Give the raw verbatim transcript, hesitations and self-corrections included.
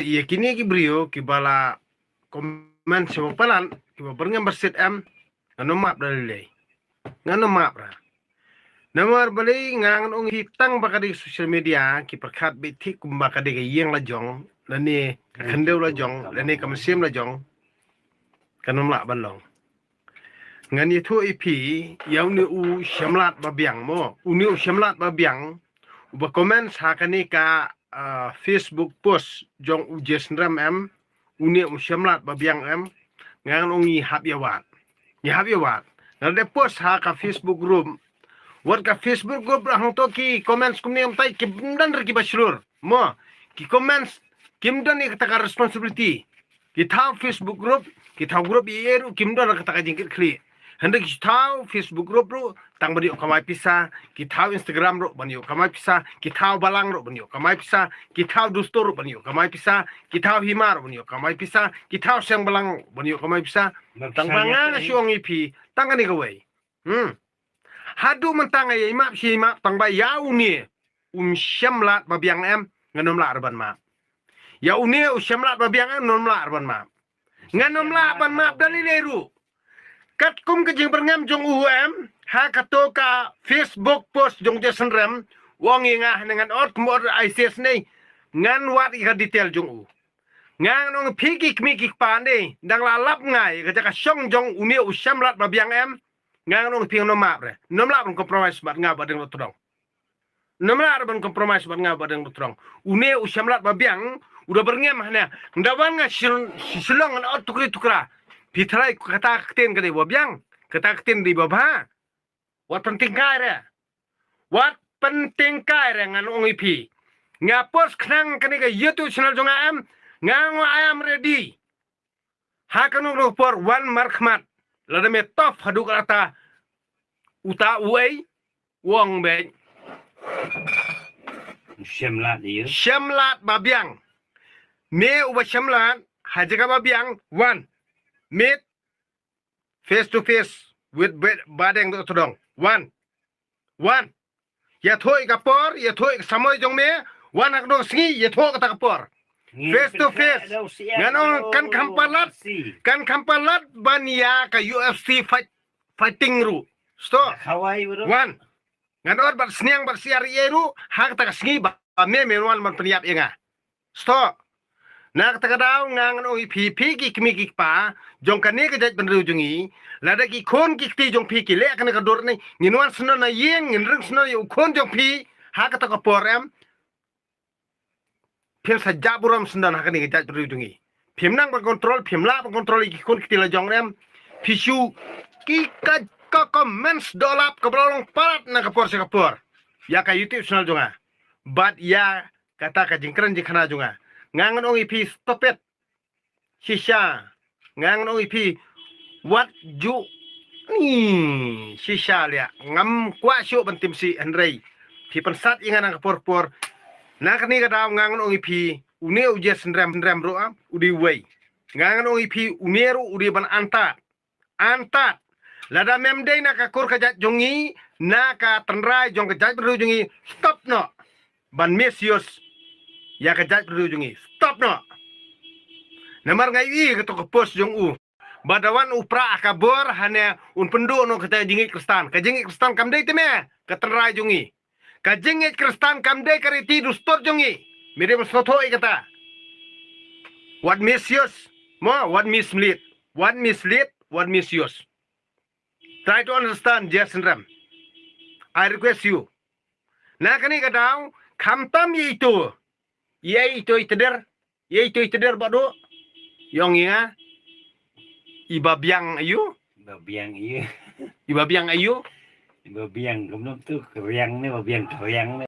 ïa kine ki briew kiba la comment sha ba palat, kiba byrngem byrsit em, ngan ym map da lei lei. Ngan ym map ra. Namar balei nga ngan ong ïa phi, tang ba ka dei social media ki pyrkhat beit thik kumba ka dei ka ïing la jong, lane ka khyndew la jong, lane ka mynsiem la jong, kan ym lah ban long. Ngan ïathuh ïa phi ïa une u Shemlad Babiang mo. Une u Shemlad Babiang uba comment ha kane ka, ah, Facebook post jong u Jason Rem em, une u Shemlad Babiang em, nga ngan ong ngi hap ïa wad. Ngi hap ïa wad. Nga la dep post ha ka Facebook group. Wat ka Facebook group ruh hangto ki comments kumne kumtai kim don ruh kiba shlur. Mo, ki comments kim don ïa kata ka responsibility. Ki thaw Facebook group, ki thaw group ïa ïa ruh kim don kata ka jingkitkhlieh. Hynrei ki thaw Facebook group ruh tang ban ïoh kamai pisa, ki thaw Instagram ruh ban ïoh kamai pisa, ki thaw balang ruh ban ïoh kamai pisa, ki thaw dustur ruh ban ïoh kamai pisa, ki thaw hima ruh ban ïoh kamai pisa, ki thaw seng balang ruh ban ïoh kamai pisa. Tang ba nga nga shu ong ïa phi, tang kane kawei. Hmm. Haduh mynta nga ïai map shi map, tang ba ïa une u Shemlad Babiang em, ngan ym lah ruh ban map. Ïa une u Shemlad Babiang em, ngan ym lah ruh ban map. Ngan ym lah ban map da lei lei ruh. Katkum ka jingbyrngem jong u em, ha kato ka Facebook post jong Jason Rem, u ong ïa nga, hynrei ngan ot kum ot I C S ne, ngan wad ïa ka detail jong u. Nga ngan ong phi ki kmie ki kpa ne, dang la lap nga ïa ka jaka shong jong une u Shemlad Babiang em, nga ngan ong phi ngan ym map re. Ngan ym lah ban compromise bad nga Bahdeng Dohtdong. Ngan ym lah ban compromise bad nga Bahdeng Dohtdong. Une u Shemlad Babiang u da byrngem hangne. Nda wan nga Shil-, Shillong ngan ot tukri tukra. Phi tharai kata ka ktien ka dei ba biang, kata ka ktien dei ba bha. Wat pyntyngkai re. Wat pyntyngkai re, ngan ong ïa phi. Nga post khnang kane ka YouTube channel jong nga em, nga ong I am ready. Ha kano kano ka por wan markhmat. Lada me tough haduh katta, uta uei, u ong beit. Shemlad ïa. Shemlad Babiang. Me uba Shemlad, ha jaka Babiang, wan. Meet face to face with Ba-, Bahdeng Dohtdong. Wan. Wan. Ïathuh ïa ka por, ïathuh ïa ka samoi jong me, wan ha kano ka sngi, ïathuh kata ka por. Face to face. Ngan ong kan kham palat, kan kham palat ban ïa ka U F C fight, fighting ruh. Stop. Wan. Ngan ot bad sniang bad siar ïa ruh, ha kata ka sngi ba me me wan ban pynïap ïa nga. Stop. Na kata ka daw nga ngan ong ïa phi, phi ki kmie ki kpa jong kane ka jaitbynriew jong ngi, lada ki khun ki kti jong phi ki leh kane ka dur ne, ngin wan syndon na ïing, ngin ring syndon ïa u khun jong phi ha kata ka por em. Phin sa jah burom syndon ha kane ka jaitbynriew jong ngi. Phim nang ban control, phim lah ban control ïa ki khun ki kti la jong em. Phi shu ki ka, ka comments dolap kaba la long palat na ka por sha ka por ïa ka YouTube channel jong nga bad ïa kata ka jingkren jingkhana jong nga. Nga ngan ong ïa phi stop it. Shisha. Nga ngan ong ïa phi wat ju ni shisha leh. Ngam kwah shuh ban tim shi hynrei phi pynsat ïa nga na ka por por. Na kane ka daw nga ngan ong ïa phi une u Jason Rem, Rem ruh, ah, u dei uwei. Nga ngan ong ïa phi une ruh u dei ban antad. Antad. Lada mem dei na ka kur ka jait jong ngi, na ka tynrai jong ka jaitbynriew jong ngi, stop noh ban misuse ïa ka jaitbynriew jong ngi. Stop noh. Namar nga ïohi kato ka post jong u ba da wan u pra ha ka bor hangne un pynduh noh kata ka jingngeit Khristan. Ka jingngeit Khristan kam dei te me ka tynrai jong ngi. Ka jingngeit Khristan kam dei ka riti dustur jong ngi. Me dei ban sngewthuh ïa kata. Wat misuse mo, wat mislead, wat mislead, wat misuse. Try to understand, Jason Rem. I request you. Na kane ka daw, khamtam ïa ito. Ïa ito i tder. Ïa ito i tder ba do. Ïong ïa nga. I Babiang aïu? Babiang aïu? I Babiang aïu? I Babiang kumno tu, Keriang ne, Babiang Keriang ne.